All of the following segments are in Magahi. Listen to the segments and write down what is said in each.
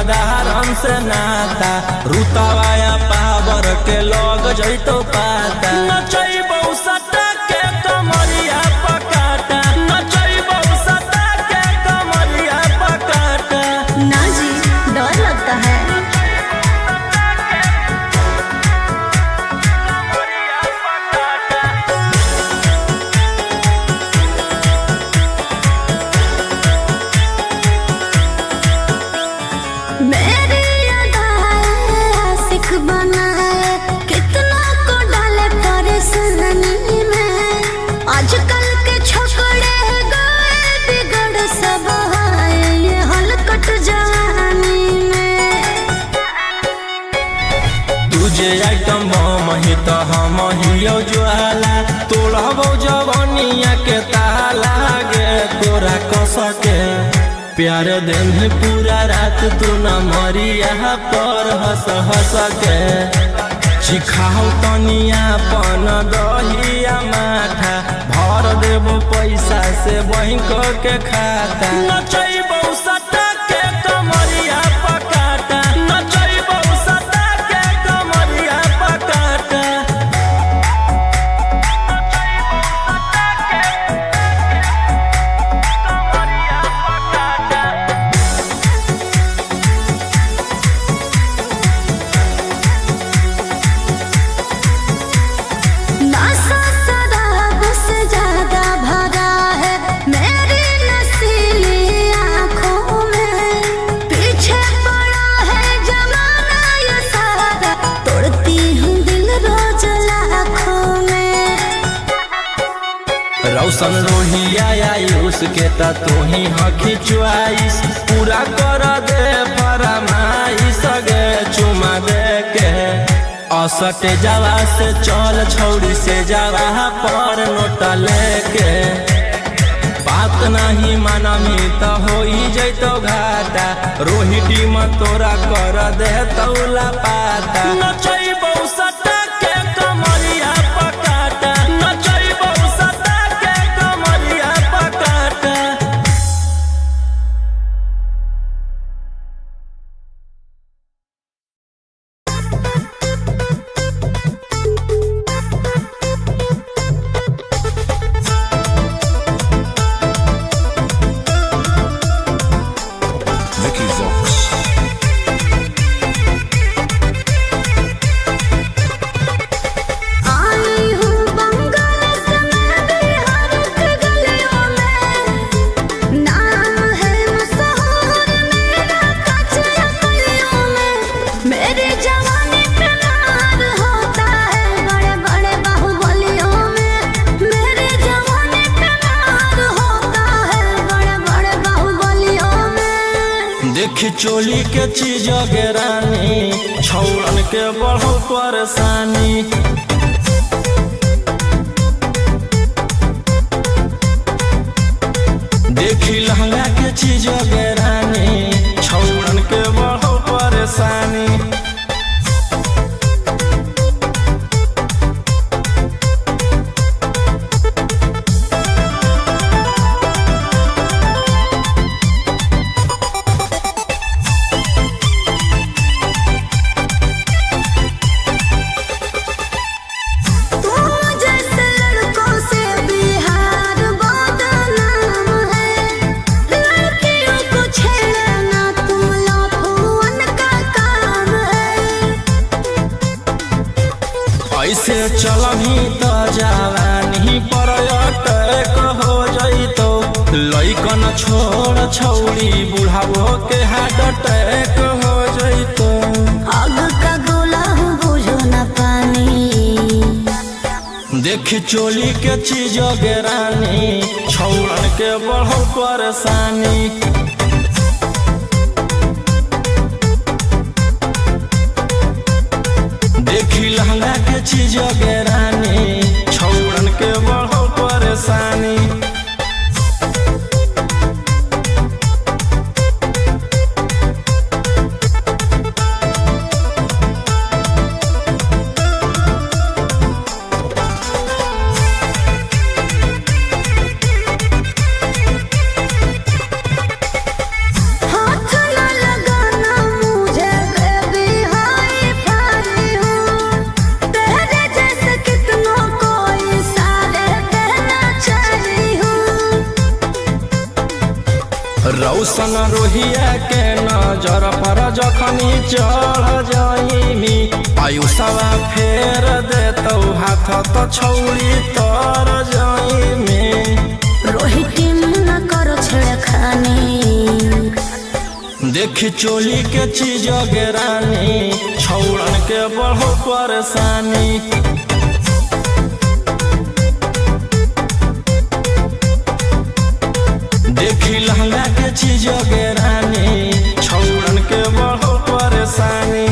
रंगदारन से नाता, रुतवाया पावर के लग जैतो पाता। नचैबौ सटा के कमरिया पकाटा, नचैबौ सटा के कमरिया पकाटा। ना जी, डर लगता है। मेरी अदाएं आशिक बनाए, कितना को डाले परेशानी में। आजकल के छोकरे गए बिगड़ सब आए, ये हलकट जवानी में। तुझे आइटम बम ही तो हम हियो ज्वाला, तोड़बौ जवनिया के ताला गे तोरा कसके। प्यार देह पूरा रात तू न मरिया पर हंस हंस के। चिखाओ तनिया पन दहिया माठा, भर देबो पैसा से बैंक के खाता। नचैबौ सटा के कमरिया पकाटा, नचैबौ सटा के कमरिया पकाटा। नशा शराब से ज्यादा भरा है मेरी नशीली आंखों में। पीछे पड़ा है जमाना ये सारा, तोड़ती हूँ दिल रोज लाखों में। रौशन रोहिया आयुष के त तोही हखी चुआइस, पूरा कर दे फरमाइश गे चुमा दे के। असटे जावा से चल छौड़ी से जावा पर नोट लेके। बात नहीं मानमी त होई जैतो घाटा, रोही टीम तोरा कर दे तौला पाता। नचैबौ सटा के कमरिया पकाटा, नचैबौ सटा के कमरिया पकाटा। Vicky Vox. आई हूँ बंगाल से मैं बिहार के गलियों में, नाम है मशहूर मेरा कचरा गलियों में। मेरी जवानी पे मार होता है बड़े बड़े बाहुबलियों में। मेरी जवानी पे मार होता है बड़े बड़े बाहुबलियों में। देख चोली के चीज गे रानी, छौड़न के बढ़ो परेशानी। देखी लहंगा के चीज गे रानी, छौड़न के बढ़ो परेशानी। तुम जैसे लड़कों से बिहार बदनाम है, लड़कियों को छेड़ना तुम लाफुअन का काम है। ऐसे चलही त जवानी पर अटैक हो जैतो, लइकन छोड़ छौड़ी बुढ़ावो के हार्ट अटैक हो जैतो। आग का गोला हूँ बुझो न पानी। देख चोली के चीज गे रानी, छौड़न के बढ़ो परेशानी। देखी लहंगा के चीज गे रानी, छौड़न के बढ़ो परेशानी। रौशन रोहिया के नजर पर जखनी चढ़ जाइमी, आयुषवा फेर देतौ हाथ त छौरी तर जाइमी। रोहित न करो छेड़खानी। देखी चोली के चीज गेरानी, छौड़न के बढ़ो परेशानी। देखी लहंगा के चीज गेरानी, छौड़न के बढ़ो परेशानी।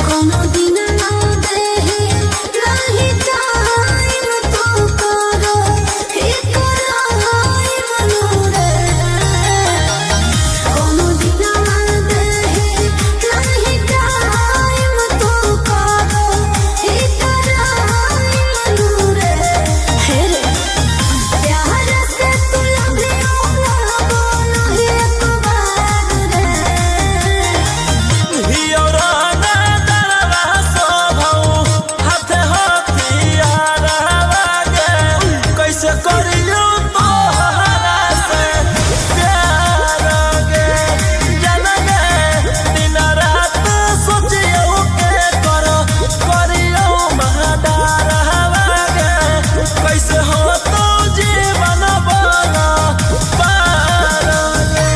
कोनो दिन ना देहि नाही टाइम तू करो हे कराई मनोरे। कोनो दिन ना देहि नाही टाइम तू करो हे कराई मनोरे। हे रे प्यार से तू लभियो ना बोलो एक बार रे। कैसे करियो तोहरा से प्यार गे, जन गे दिन रात सोचियो के करो करियो महादार हवा गे, कैसे हो तो जीवन बना पार गे।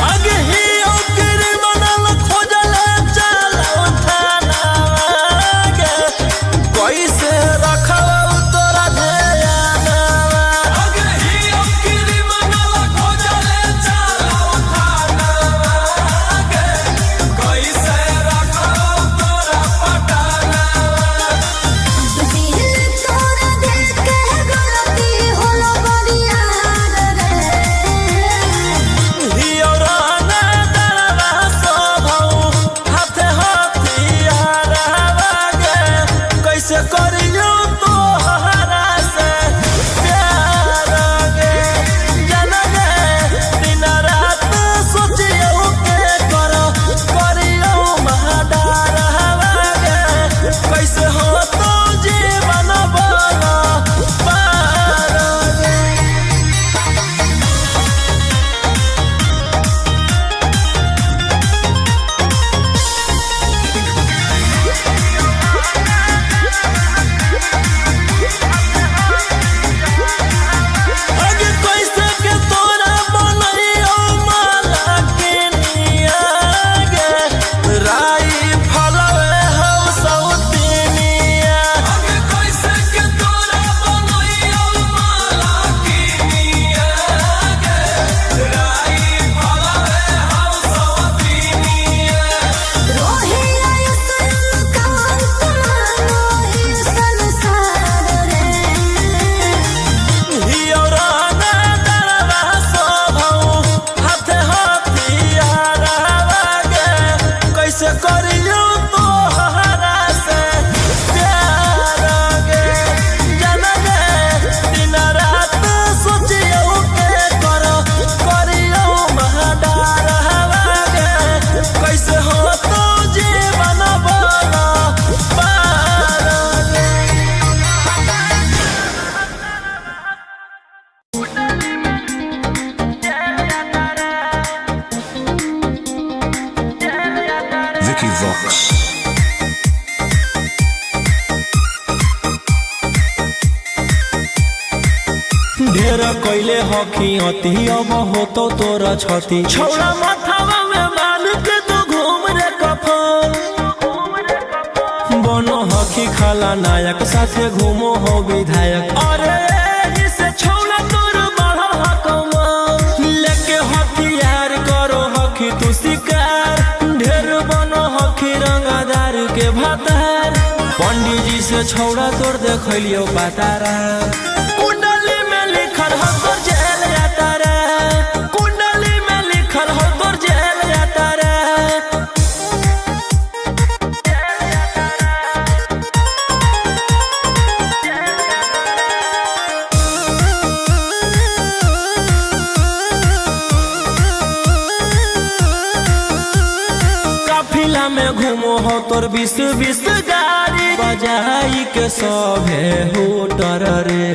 आगे ही ओकर बनल खोजल चलो थाना गे, कैसे रखब तोरा ध्यानवा। आगे ही ओकर बनल खोजल चलो थाना गे, कैसे रखब तोरा पटाना। दिल तोरा देख के गलती होलो बरियार रे। कैसे करियो तोहरा से प्यार गे, जन गे दिन रात सोचियो के करो करियो महादार हवा गे, कैसे हो तो जीवन बना पार गे। अगे कैसे के तोरा बनैयो माला के निया गे, राई फलवे हौ सौतिनिया। अगे कैसे के तोरा बनैयो माला के निया गे, राई फलवे हौ सौतिनिया। रोहे आयुषन कांत मानो ही संसार रे। कैसे करियो तोहरा से प्यार गे, जन गे दिन रात सोचियो के करो करियो महादार हवा गे, कैसे हो तो जीवन बना पार गे। Vicky Vox. ढेर कैले हकी अति अब होतो तोरा छति, छौड़ा माथावा में बाल के तो घूम रे कफन, बनो हकी खाला नायक साथे घूमो हो विधायक। अरे एही से छौड़ा तोर बढ़ल हकमा, लेके सरकार ढेर बनो हखी रंगदार के भातार। पंडित जी से छौड़ा तोड़ देखलियो पातारा। कुंडली में लिखल हो तोर जेल यातारा। कुंडली में लिखल हो तोर जेल यातारा। काफिला में घूमो हो तोर 20-20 गाड़ी बजाई के सभे होटर रे।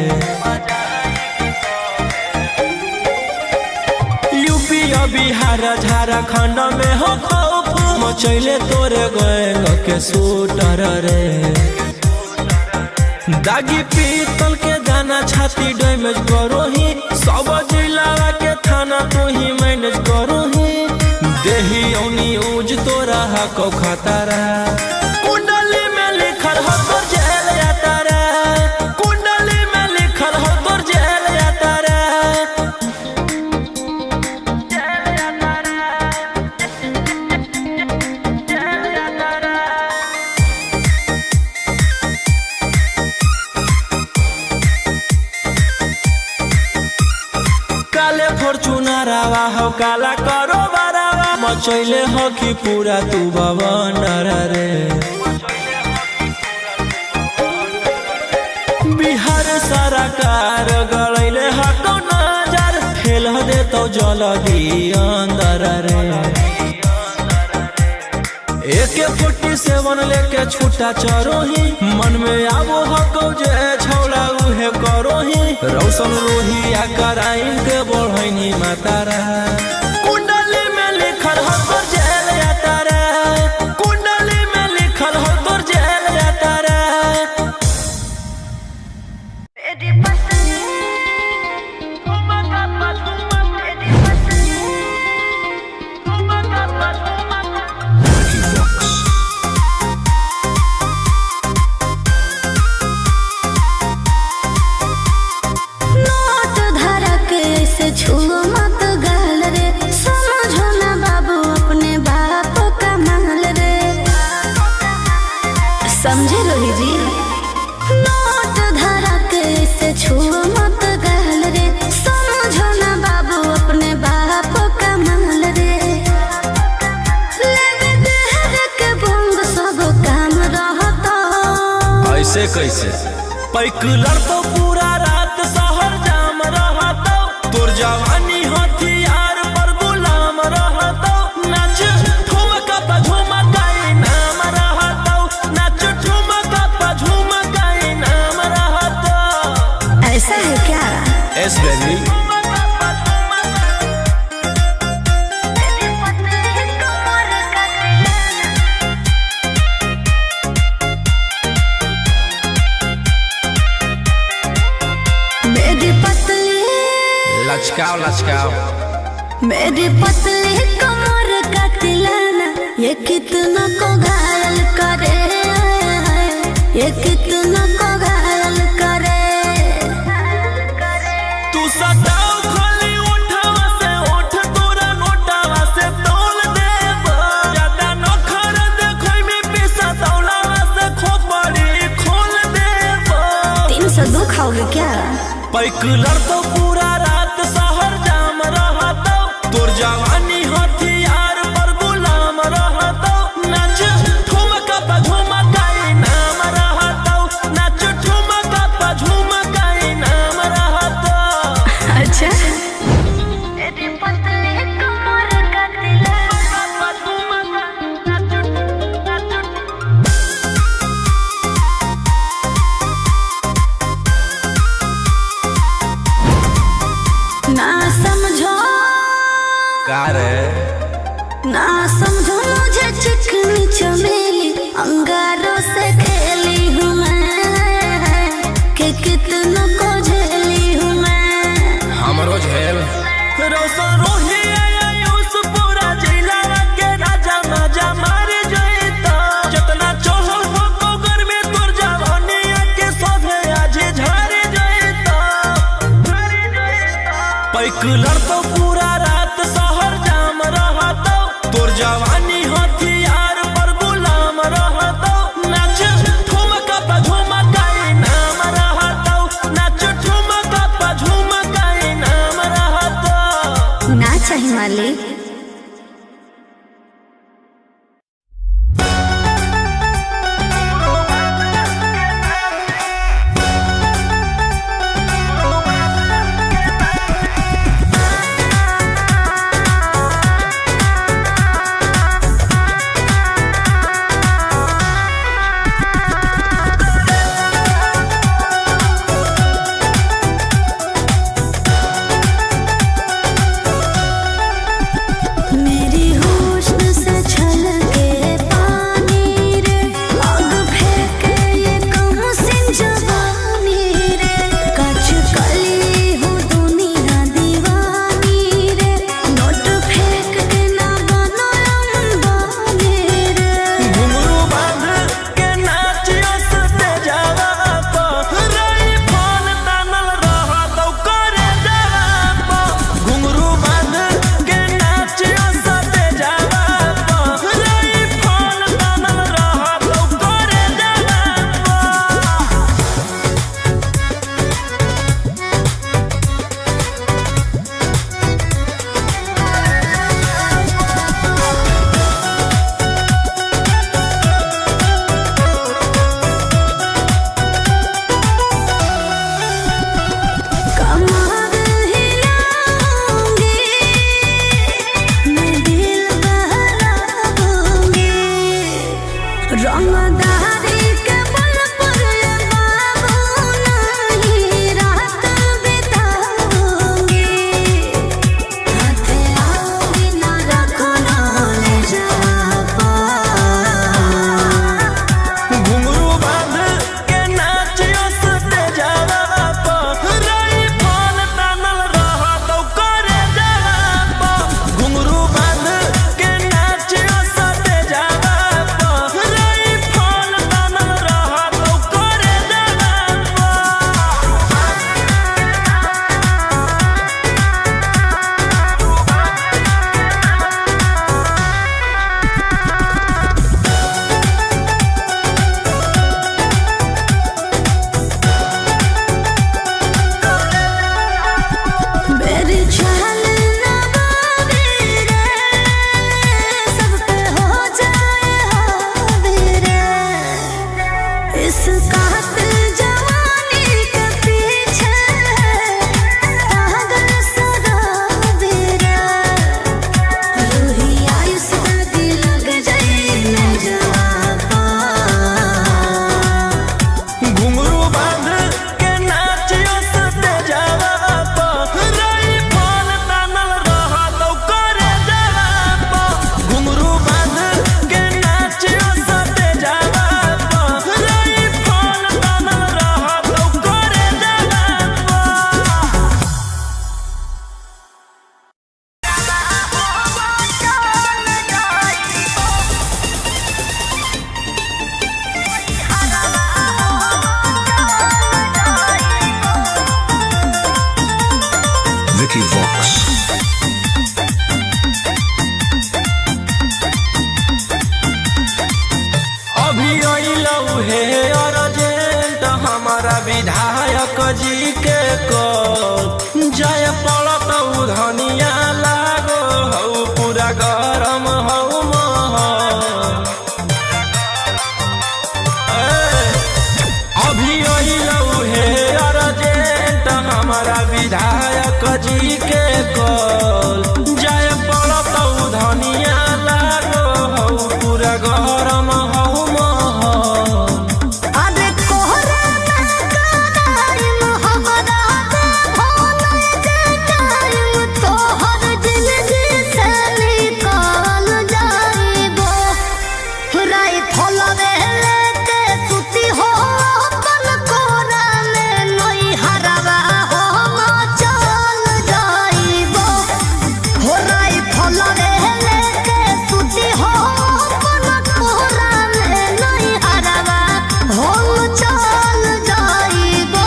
यूपी और बिहार झारखंड में हो खौफ मचैले तोरे गैंग के शूटर रे। दागी पीतल के दाना छाती डैमेज करो ही, सब जिला के थाना तू ही मैनेज करो ही। देही औनी ऊज तोरा हको खतरा। कुंडली में लिखल हो तोर जेल यातारा। कुंडली में लिखल हो तोर जेल यातारा। काले फॉर्चूनरवा हो काला करो बारावा मचैले हो कि पूरा तू बवंडर रे। बिहार सरकार गड़ैले हको नजर ठेल दे तो जल्दी अंदर रे। AK-47 लेके छूटा चरोही, मन में आवो हको जे छौड़ा उहे करोही। रौशन रोही आ कराइन के बढ़ैनी मातारा। कुंडली में लिखल हो तोर जेल यातारा। कुंडली में लिखल हो तोर जेल यातारा। Vicky Vox. Note धरा के ऐसे छुओ मत गाल रे, समझो ना बाबू अपने बाप का माल रे। समझे रोही जी, नोट धरा के ऐसे छुओ मत गाल रे, समझो ना बाबू अपने बाप का माल रे। लेवे देहर के बंग सब काम रहता। ऐसे कैसे पैकुलर तो पूरा रात शहर जाम रहतो, तोर जवानी हथियार पर गुलाम रहतो। नाच ठुमका पा झुमका इनाम रहतो। नाच ठुमका पा झुमका इनाम रहतो। ऐसा है क्या? Yes baby. मेरी पतली लचकाओ लचकाओ मेरी पतली कमर का तिलाना ये कितना को घायल करे, ये कितना को घायल करे। तू सटाओ खाली ओठवा से ओठ तोरा नोटावा से तोल देब। ज्यादा नखर देखै में पैसा तौलावा से खोपड़ी खोल देब। 302 खाओगे क्या? पैकुलर तो पूरा रात शहर जाम रहतो, तोर जवानी हथियार पर गुलाम रहतो। नाच ठुमका पा झुमका इनाम रहतो। नाच ठुमका पा झुमका इनाम रहतो। अच्छा ना समझो, का रे ना समझो मुझे चिकनी चमेली, अंगारों से खेली हूँ मैं कि कितनों को झेली हूँ मैं। हमरो झेल रोशन रोही आयुष पूरा जिला के राजा माजा मारे जइता। जतना चढ़ल हो तो गर्मी तोर जवानी के सभे आज झारे जइता। पैकुलर तो पूरा रात शहर जाम रहतो, तोर जवानी जाय पड़त धनिया लागो हौ पूरा गरम हौ महल। ए, अभी अइलौ हे अर्जेंट हमारा विधायक जी के कॉल। जाय पड़त धनिया लागो हौ पूरा गरम हौ महल। अरे कोहरा में कराई मोहब्बत होने के टाइम तोहर जिंदगी से निकाल जाइबो। राई फलवे लेके सुती हो अपन कोरा में नई हरवा हो चल जाइबो। हो राई फलवे लेके सुती हो अपन कोरा में नई हरवा हो चल जाइबो।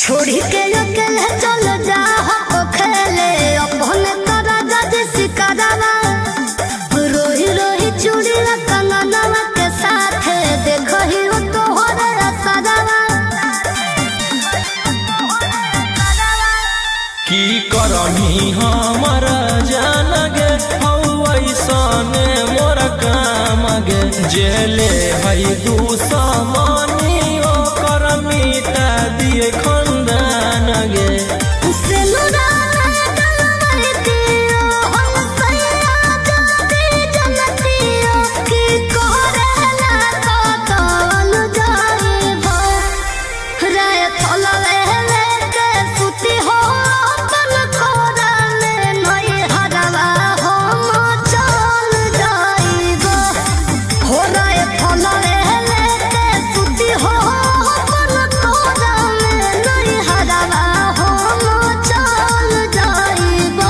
छोड़ी के अकेले चल जा हो खेले अपन तोरा जज सिकरवा। रोही रोही चूड़ी कंगनवा के साथ देखो ही हो तोहर असरवा। की करनी हमर जान गे हौ ऐसने मोर काम गे। जेले है दुश्मनी ओकर मिटा दिए खंदान गे। चल जाइबो।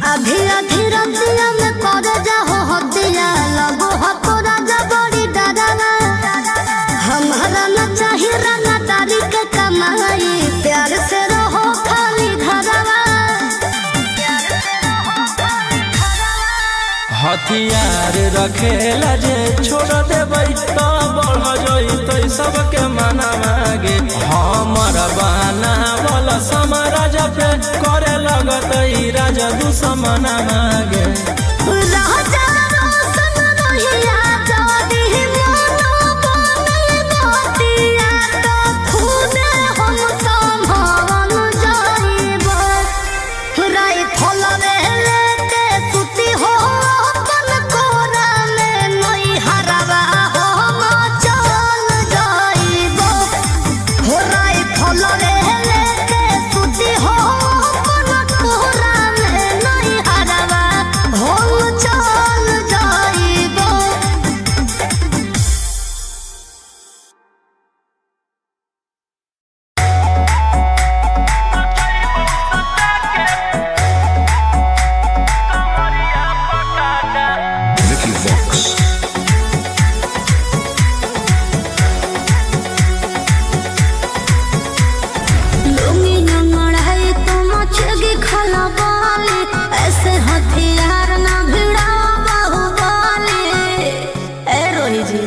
आधी आधी रतिया में कर जाहो हतिया लगो हो तोरा जबरी डरावा। हमारा न चाही रंगदारी के कमाई प्यार से रहो खाली घरवा। हथियार रखेला जे छोड़ देबै त बढ़ जइतै सबके मनावा गे। हमर बनावल समाराज पे करे लगतै राजा दुश्मनावा गे। राजा रोशन रोहिया जादी मोनो बनल मोतिया तो खूने हम संभावन जाइबो। राई फलवे लेके सुती हो अपन कोरा में नई हरवा हम चल जाइबो। हो राई फलवे लेके सुती हो अपन कोरा में नई हरवा हम चल जाइबो। Vicky Vox. लुंगी लंगड़ाई तो मचेगी खलबली, ऐसे हथियार ना भिड़ाओ बाहुबली। ए रोही जी,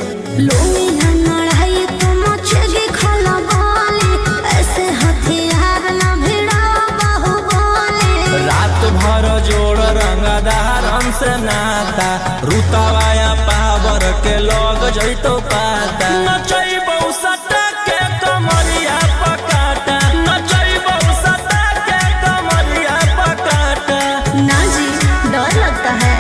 लुंगी लंगड़ाई तो मचेगी खलबली, ऐसे हथियार ना भिड़ाओ बाहुबली। रात भर जोड़ रंगदारन से नाता रुतवाया पावर के लग जइतो पाता। नचैबौ सटा के कमरिया पकाटा। नचैबौ सटा के कमरिया पकाटा। ना जी, डर लगता है।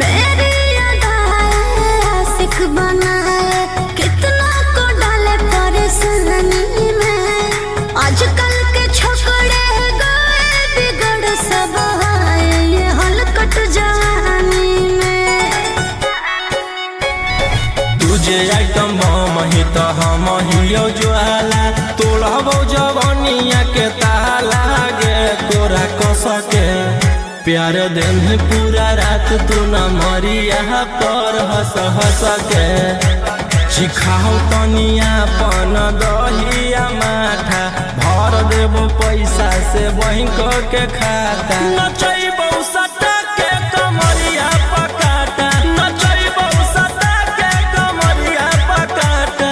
मेरी अदाएं आशिक बनाए, कितना को डाले परेशान। तुझे आइटम बम ही त हम हियो ज्वाला, तोड़बो जवनिया के ताला गे तोरा कसके। प्यार देह पूरा रात तू न मरिया पर हंस हंस के। सिखाओ तनिया पन दहिया माठा, भर देबो पैसा से बैंक के खाता। नचैबो सटा के कमरिया पकाटा, नचैबो सटा के कमरिया पकाटा।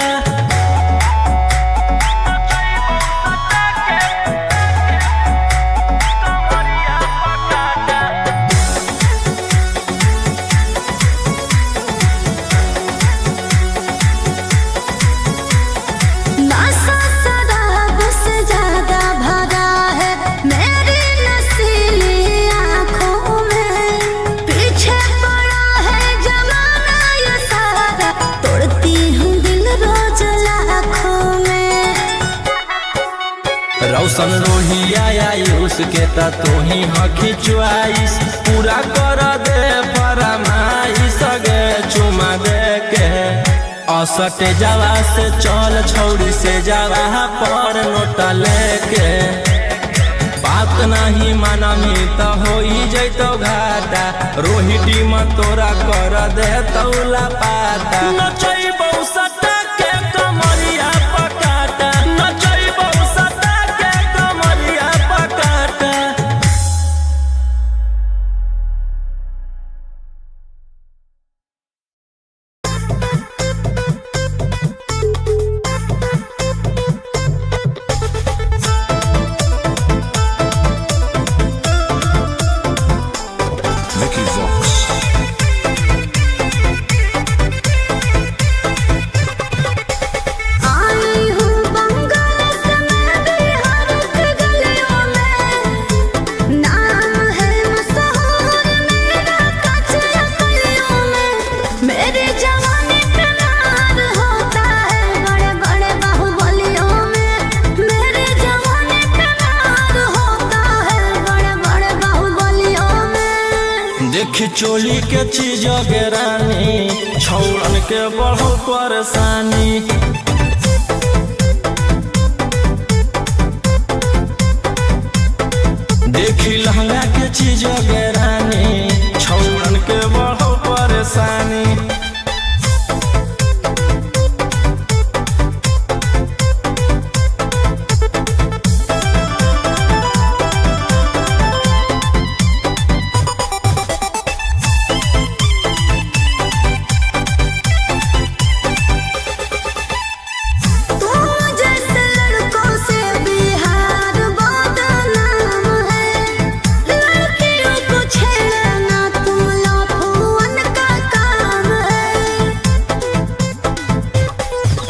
नशा शराब से ज्यादा भरा है मेरी नशीली आँखों में, पीछे पड़ा है जमाना ये सारा, तोड़ती हूँ दिल रोज लाखों में। रौशन रोहिया आयुष के त तोही हखी चुआइस, पूरा कर दे फरमाइश गे चुमा दे के। असटे जावा से चल छौड़ी से जावा पर नोटा लेके। बात नहीं मानमी त होई जैतो घाटा, रोही टीम तोरा कर दे तौला पाता। नचैबो सटा के कमरिया पकाटा, नचैबो सटा के कमरिया पकाटा। Vicky Vox. आई हूँ बंगाल से मैं बिहार के गलियों में, नाम है मशहूर मेरा कचरा गलियों में। मेरी जवानी पे नार होता है बड़े बड़े बाहुबलियों में, मेरी जवानी पे नार होता है बड़े बड़े बाहुबलियों में। देख चोली के चीज के रानी, छौड़न के बढ़ो परेशानी। देखी लहंगा के चीज के रानी, छौड़न के बढ़ो परेशानी। तुम जैसे लड़कों से बिहार बदनाम है, लड़कियों को छेड़ना तुम लाफुअन का काम है।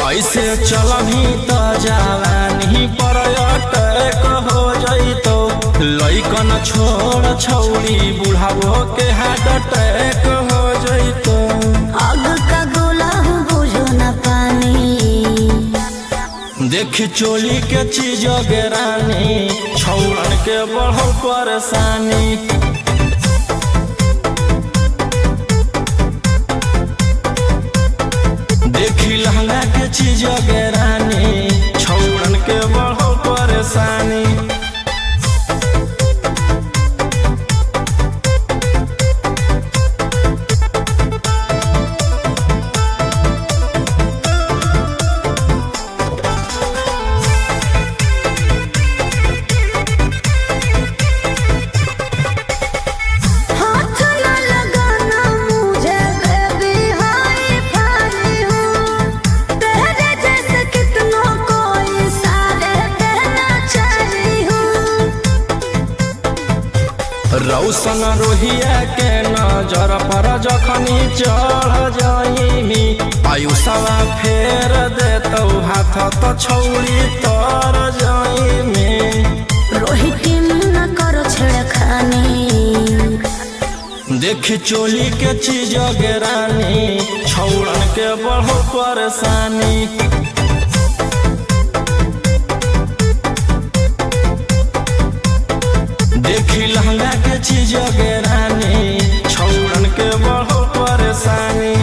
ऐसे चलही त जवानी पर अटैक हो जैतो, लइकन छोड़ छौड़ी बुढ़ावो के हार्ट अटैक हो जैतो। आग का गोला हूँ बुझो न पानी, देख चोली के चीज के रानी, छौड़न के बढ़ो परेशानी। देखी लहंगा के चीज के रानी, छौड़न के बढ़ो परेशानी। हाथ न लगाना मुझे बेबी हाय फाई हूँ, तेरे जैसे कितनों को इशारे कहना चाही हूँ। रौशन रोहिया के नजर पर जखनी चढ़ जाइमी, आयुषवा फेर देतौ हाथ त छौड़ी तर जाइमी। रोहित न करो छेड़खानी, देख चोली के चीज के रानी, छौड़न के बढ़ो परेशानी। देखी लहंगा के चीज के रानी, छौड़न के बढ़ो परेशानी।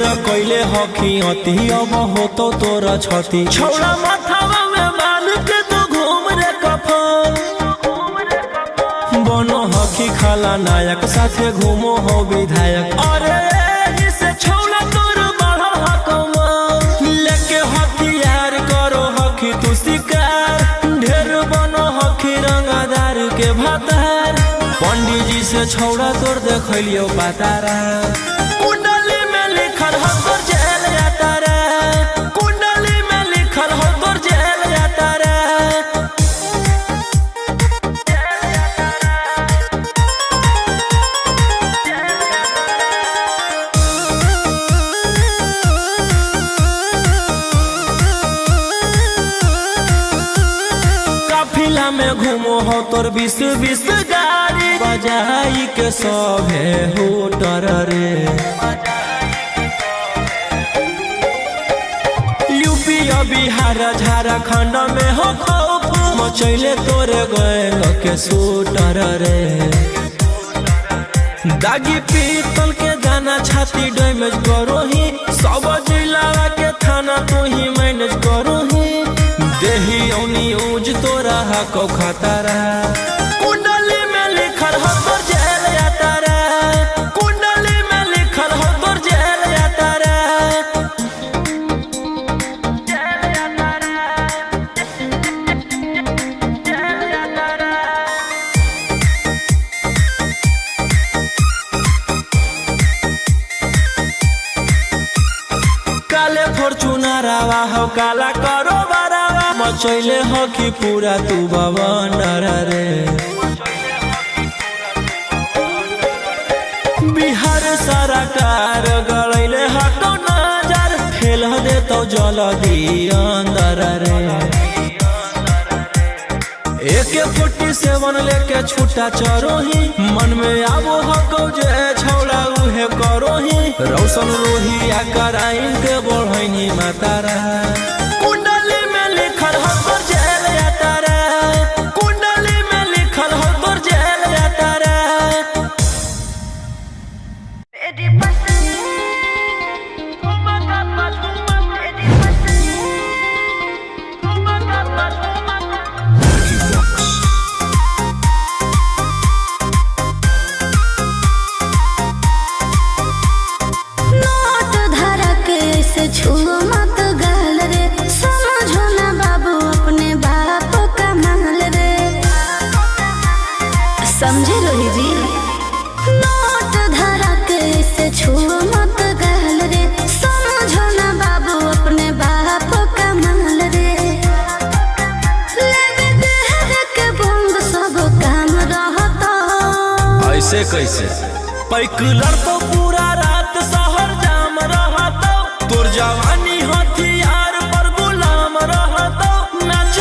ढेर कैले हखी अति, अब होतो तोरा छति। छौड़ा माथावा में बांध के तू घूम रे कफन, बनो हखी खाला नायक साथे घूमो हो विधायक। अरे एही से छौड़ा तोर बढ़ल हकमा, लेके हथियार करो हखी तू शिकार। ढेर बनो हखी रंगदार के भातार, पंडित जी से छौड़ा तोर देखलियो पातारा। कुंडली में लिखल हो तोर जेल यातारा, कुंडली में लिखल हो तोर जेल यातारा। काफिला में घूमो हो तोर 20-20 गाड़ी, बजाई के सभे होटर रे। यूपी और बिहार झारखंड में हो खौफ मचैले तोरे गैंग के शूटर रे। दागी पीतल के दाना छाती डैमेज करो ही, सब जिला के थाना तू ही मैनेज करो ही। देही औनी ऊज तोरा हको खतरा, कुंडली में लिखल हो तोर जेल यातारा, कुंडली में लिखल हो तोर जेल यातारा। काले फॉर्चूनरवा हो काला करो बारावा, मचैले हो कि पूरा तू बवंडर रे। बिहार सरकार गड़ैले हको नजर, फेल देतो जल्दी अंदर रे। AK-47 लेके छूटा चरोही, मन में आबो हको जे छौड़ा उहे करोही। रौशन रोहिया कराइन के बढ़ैनी मातारा, कुंडली में लिखल हो तोर जेल यातारा, कुंडली में लिखल हो तोर जेल यातारा। मेरी पतली मेरी पतली Lucky Box. Note धरा के ऐसे छुओ मत गाल रे, समझो ना बाबू अपने बाप का माल रे, समझे रोही जी। नोट धरा के ऐसे छुओ मत गाल रे, समझो ना बाबू अपने बाप का माल रे। लेवे देहर के बंग सब काम रहता। ऐसे कैसे पैकुलर तो पूरा रात शहर जाम रहतो, तोर जवानी हथियार पर गुलाम रहतो। नाच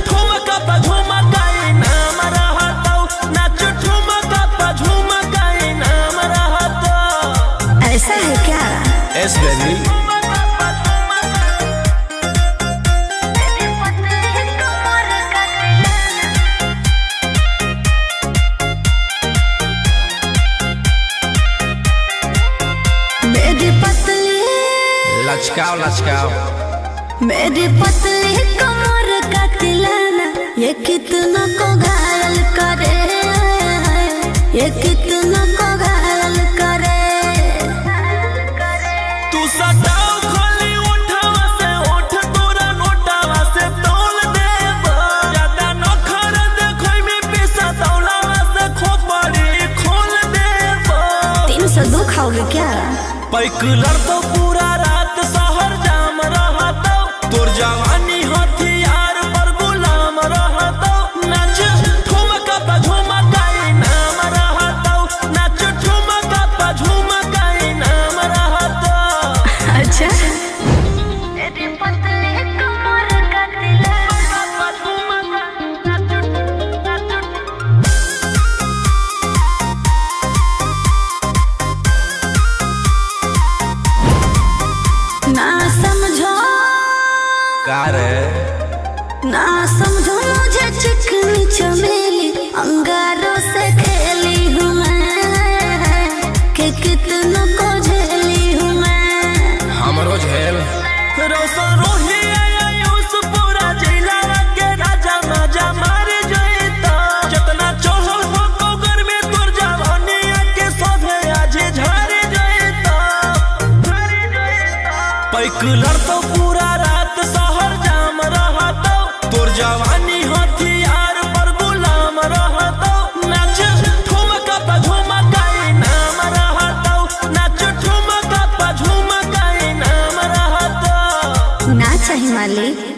ठुमका पा झुमका इनाम रहतो, नाच ठुमका पा झुमका इनाम रहतो। ऐसा है क्या? Yes baby. मेरी पतली लचकाओ लचकाओ, मेरी पतली कमर का तिलाना, ये कितना को घायल करे, ये कितना को घायल करे। तू सटाओ खोली उठावा से उठ तोरा नोटावा से तोल देब, ज्यादा नखर देखै में पैसा तौलावा से खोपड़ी खोल देब। 302 खाओगे क्या? पैकुलर तो पूरा रात शहर जाम रहतो, तोर जवानी हथियार पर गुलाम रहतो। नाच ठुमका पा झुमका इनाम रहतो, नाच ठुमका पा झुमका इनाम रहतो। अच्छा। मेरी पतली कमर का तिलाना, ना समझो का रे, ना समझो मुझे चिकनी चमेली, अंगारों से खेली हूँ मैं, कि कितनों को झेली हूँ मैं। रोशन रोही आयुष पूरा जिला के राजा मजा मार जइता। जितना चढ़ल हो तो गर्मी तोर जवानिया के सभे आज झर जइता। पैक लड़तो पूरा रात शहर जाम रहतो, तोर जवानी हथियार पर गुलाम रहतो। नाच ठुमका पा झुमका इनाम रहतो, नाच ठुमका पा झुमका इनाम रहतो। ना चाही मालिक।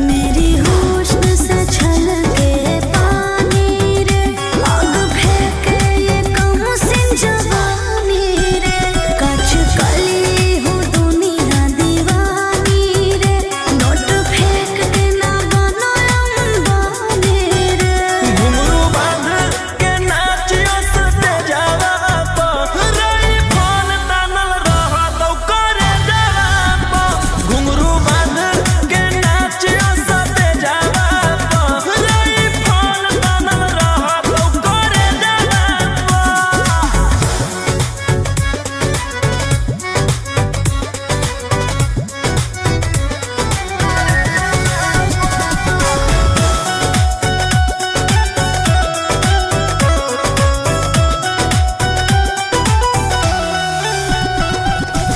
मेरी हुस्न से छलके पानी रे, आग फेंके ये कम सिन जवानी रे, कच कली हूँ दुनिया दीवानी रे, नोट फेंक के ना बनो अंबानी रे। घुंघरू बांध के नाचियो सटे जावा प, राइफल तानल रहतौ करे जावा प। घुंघरू बांध के नाचियो सटे जावा प, राइफल तानल रहतौ करे जावा प।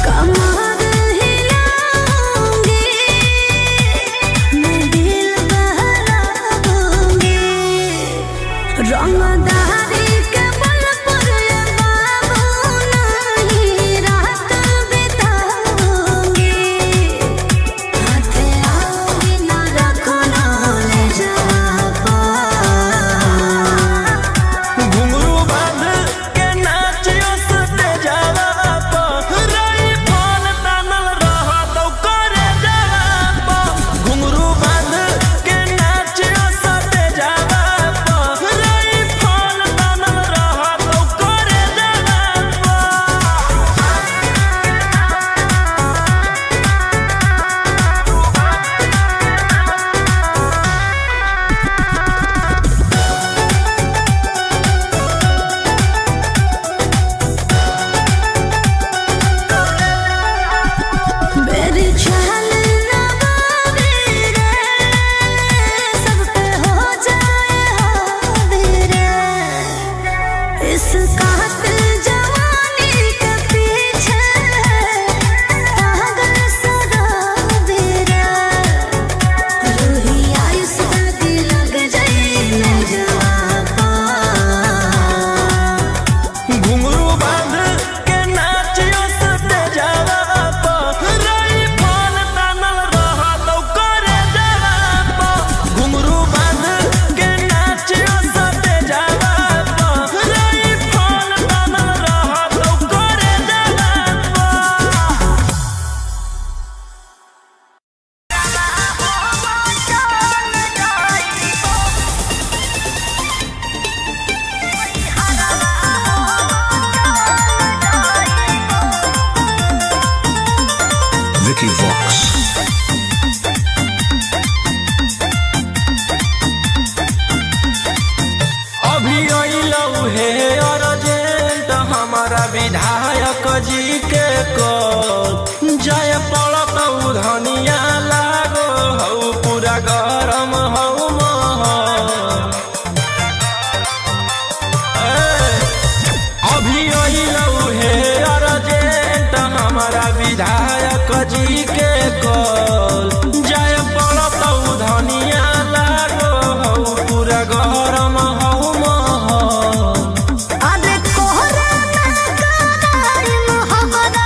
कमर हिलाऊंगी मैं, दिल बहलाऊंगी, रंगदारी के बल पर ये बाबू नहीं रात बिताऊंगी, हाथ आओगी ना रखो ना ले जा पा। घुंघरू बांध के नाचियो सटे जावा प, राइफल तानल रहतौ करे जावा प। घुंघरू बांध के नाचियो सटे जावा प, राइफल तानल रहतौ करे जावा प। मेरी चाल ना बाबी रे, सब पे हो जाए हावी रे, इस कातिल जवानी के पीछे पागल सराबी रे, रूही आयुष की लग जाए न जवाबा। घुंघरू बांध के नाचियो सटे जावा प, राइफल तानल रहतौ करे जावा प। घुंघरू बांध के नाचियो सटे जावा प, राइफल तानल रहतौ करे जावा प। Vicky Vox. अभी अइलौ हे अर्जेंट हमारा विधायक जी के कॉल, जय पड़त धनिया लागो हौ पूरा गरम हौ महल। ए, अभी अइलौ हे अर्जेंट हमारा विधायक जी के कॉल, जय पड़त धनिया लागो हौ पूरा गरम हौ महल। अरे कोहरा ना कराई मोहब्बत।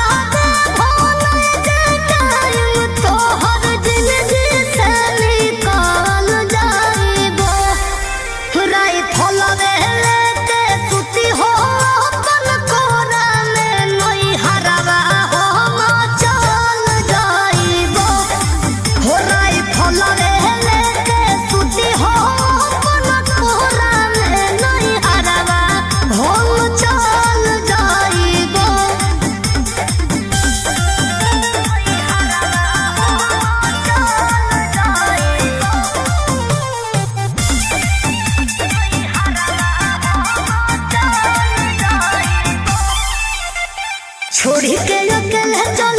छोड़ी के अकेले चल